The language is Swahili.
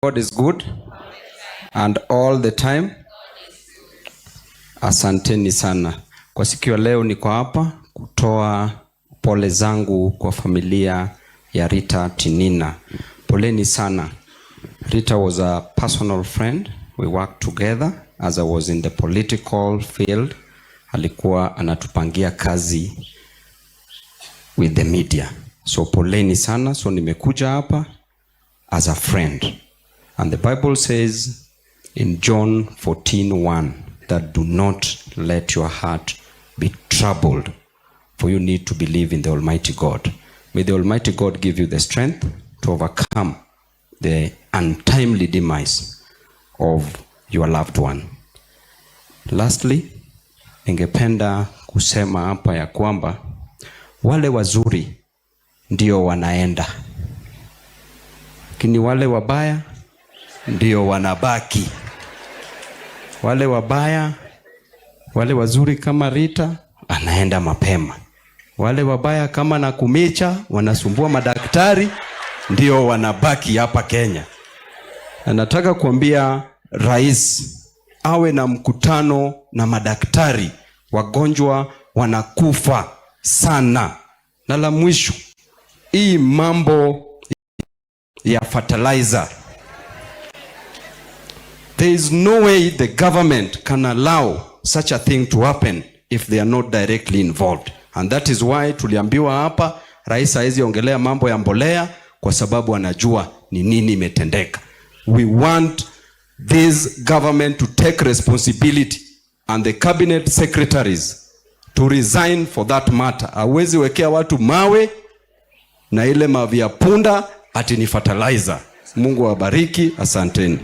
God is good and all the time. Asanteni sana. Kwa siku ya leo niko hapa kutoa pole zangu kwa familia ya Rita Tinina. Poleni sana. Rita was a personal friend. We worked together as I was in the political field. Alikuwa anatupangia kazi with the media. So poleni sana. So nimekuja hapa as a friend. And the Bible says in John 14:1 that do not let your heart be troubled, for you need to believe in the Almighty God. May the Almighty God give you the strength to overcome the untimely demise of your loved one. Lastly, ningependa kusema hapa ya kwamba wale wazuri ndio wanaenda, lakini wale wabaya ndio wanabaki. Wale wabaya, wale wazuri kama Rita anaenda mapema, wale wabaya kama Nakhumicha wanasumbua madaktari ndio wanabaki hapa Kenya. Na nataka kuambia rais awe na mkutano na madaktari, wagonjwa wanakufa sana. Na la mwisho, hii mambo ya fertilizer. There is no way the government can allow such a thing to happen if they are not directly involved. And that is why tuliambiwa hapa rais hawezi ongelea mambo ya mbolea kwa sababu anajua ni nini imetendeka. We want this government to take responsibility and the cabinet secretaries to resign for that matter. Hawezi wekea watu mawe na ile mavi ya punda ati ni fertilizer. Mungu awabariki, asanteni.